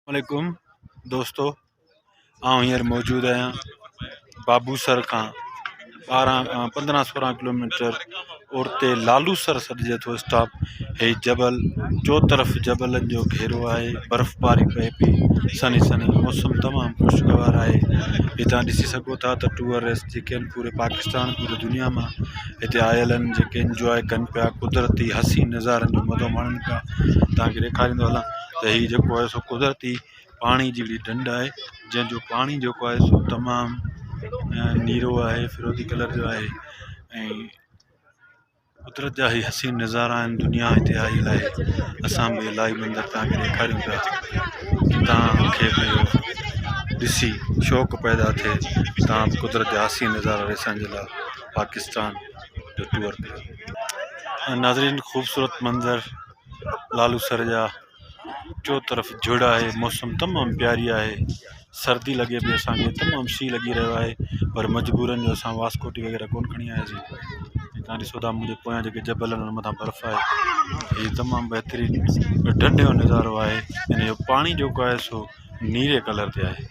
عليڪم دوستو آئون هينئر موجود آهيان بابوسر کان ٻارهن پندرهن سورهن ڪلوميٽر اورتي لالوسر سڏجي ٿو اسٽاپ هي جبل چوطرف جبلن جو گهيرو آهي برفباري پئي پئي سنهي سنهي موسم تمام خوشگوار آهي هتان ڏسي سگهو ٿا ته ٽوئرسٽ جيڪي آهن پوري پاڪستان پوري دنيا مان هتي آيل آهن جيڪي انجواء ڪن پيا قدرتي حسين نظارن جو مزو ماڻن پيا توهان کي ڏيکاريندو هلان ته هي جيڪو آهي سو قدرتي پاڻي جي هڪڙي ڍنڍ آهي جنهن جو پاڻي جيڪو آهي سو تمام نيرو آهي فيروزي ڪلر جو آهي ۽ قدرت جا هي حسين نظارا آهن دنيا هتي آيل آهي اسان به الاهي منظر توهان کي ڏيکاريون پيا توهان کي به ڏسي شوق پيدا ٿئي توهان به قدرت جا حسين نظارا ڏسڻ جي لاء پاڪستان جو ٽوئر ڪيو ناظرين خوبصورت منظر لالو سر جا چوطرف جھڙ آهي موسم تمام پياري آهي سردي لڳي پئي اسان کي تمام سي لڳي رهيو آهي پر مجبورن جو اسان واسڪوٽي وغيره ڪون کڻي آياسين تان ڏسو ٿا منهنجي پويان جيڪي جبل آهن ان مٿان برف آهي هي تمام بهترين ڍنڍ جو نظارو آهي ان جو پاڻي جيڪو آهي سو نيري ڪلر تي آهي.